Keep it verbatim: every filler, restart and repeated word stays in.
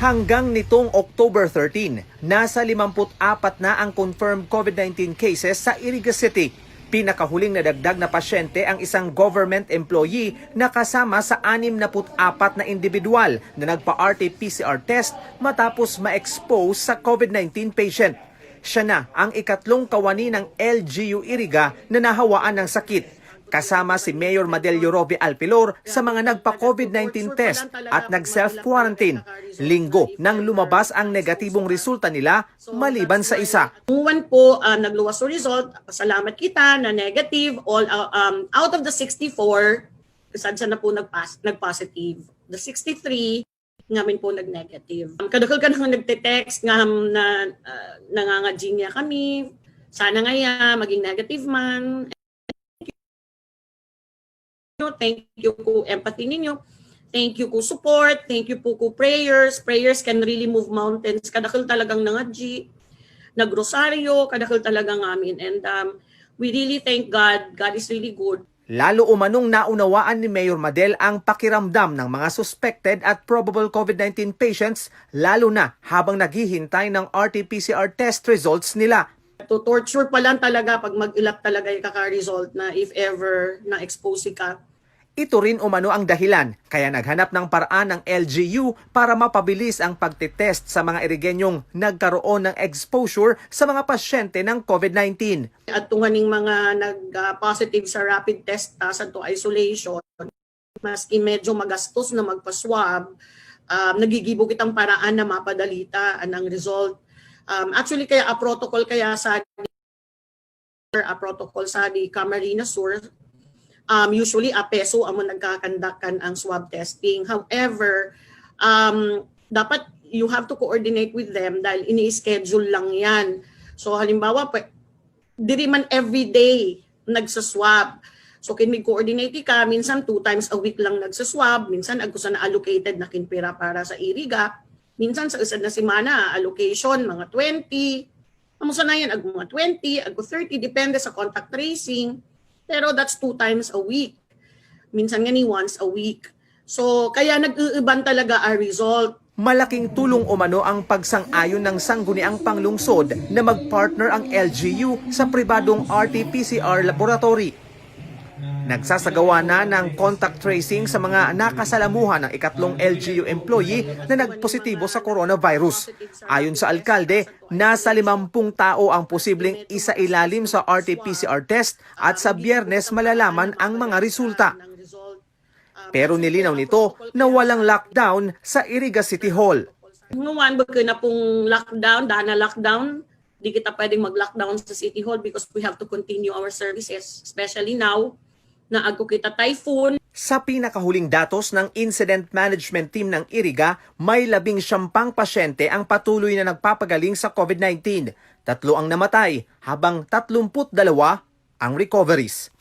Hanggang nitong October thirteen, nasa limamput apat na ang confirmed COVID nineteen cases sa Iriga City. Pinakahuling nadagdag na pasyente ang isang government employee na kasama sa anim na put apat na individual na nagpa-R T P C R test matapos ma-expose sa COVID nineteen patient. Siya na ang ikatlong kawani ng L G U Iriga na nahawaan ng sakit, kasama si Mayor Madelio Roby Alpilor sa mga nagpa-COVID nineteen test at nag-self-quarantine. Linggo nang lumabas ang negatibong resulta nila maliban sa isa. Kung one po, ah, nagluwas ang result, salamat kita na negative. All, ah, um, out of the sixty-four, sadsa na po nagpas- nag-positive. The sixty-three, ngamin po nag-negative. Um, kadakul ka na nga nagte-text nga na uh, nangangadji niya kami. Sana ngaya maging negative man. Thank you po empathy ninyo. Thank you po support. Thank you po po prayers. Prayers can really move mountains. Kadakul talagang nangadji. Nagrosaryo. Kadakul talaga ngamin. And um, we really thank God. God is really good. Lalo umanong naunawaan ni Mayor Madel ang pakiramdam ng mga suspected at probable COVID nineteen patients, lalo na habang naghihintay ng R T P C R test results nila. To torture pa lang talaga pag mag-ilap talaga yung kaka-result na if ever na-expose ka. Ito rin umano ang dahilan kaya naghanap ng paraan ng L G U para mapabilis ang pagtetest sa mga Irigenyong nagkaroon ng exposure sa mga pasyente ng COVID nineteen. At tunga ning mga nag-positive sa rapid test ta sa to isolation, maski medyo magastos na magpa-swab, um, nagigibo kitang paraan na mapadalita ang result. Um, actually, kaya a protocol kaya sa a protocol sa di Camarines Sur, um, usually a peso amo nagkakandakan ang swab testing. However, um, dapat you have to coordinate with them dahil ini-schedule lang yan. So halimbawa, diri man everyday nagsaswab. So, kin mig-coordinate ka, minsan two times a week lang nagsaswab, minsan agko sana allocated na kin pira para sa Iriga, minsan sa usad na semana, allocation, mga twenty, amo sana yan, agko mga twenty, agko thirty, depende sa contact tracing. Pero that's two times a week. Minsan nga ni once a week. So, kaya nag-uuban talaga ang result. Malaking tulong umano ang pagsang-ayon ng Sangguniang Panglungsod na mag-partner ang L G U sa pribadong R T P C R laboratory. Nagsasagawa na ng contact tracing sa mga nakasalamuhan ng ikatlong L G U employee na nagpositibo sa coronavirus. Ayon sa alkalde, nasa limampung tao ang posibleng isailalim sa R T P C R test at sa Biyernes malalaman ang mga resulta. Pero nilinaw nito na walang lockdown sa Iriga City Hall. Ngawan, baka na pong lockdown, dana lockdown, di kita pwedeng mag-lockdown sa City Hall because we have to continue our services, especially now na agko kita typhoon. Sa pinakahuling datos ng Incident Management Team ng Iriga, may labing siyam pang pasyente ang patuloy na nagpapagaling sa COVID nineteen. Tatlo ang namatay, habang tatlumput dalawa ang recoveries.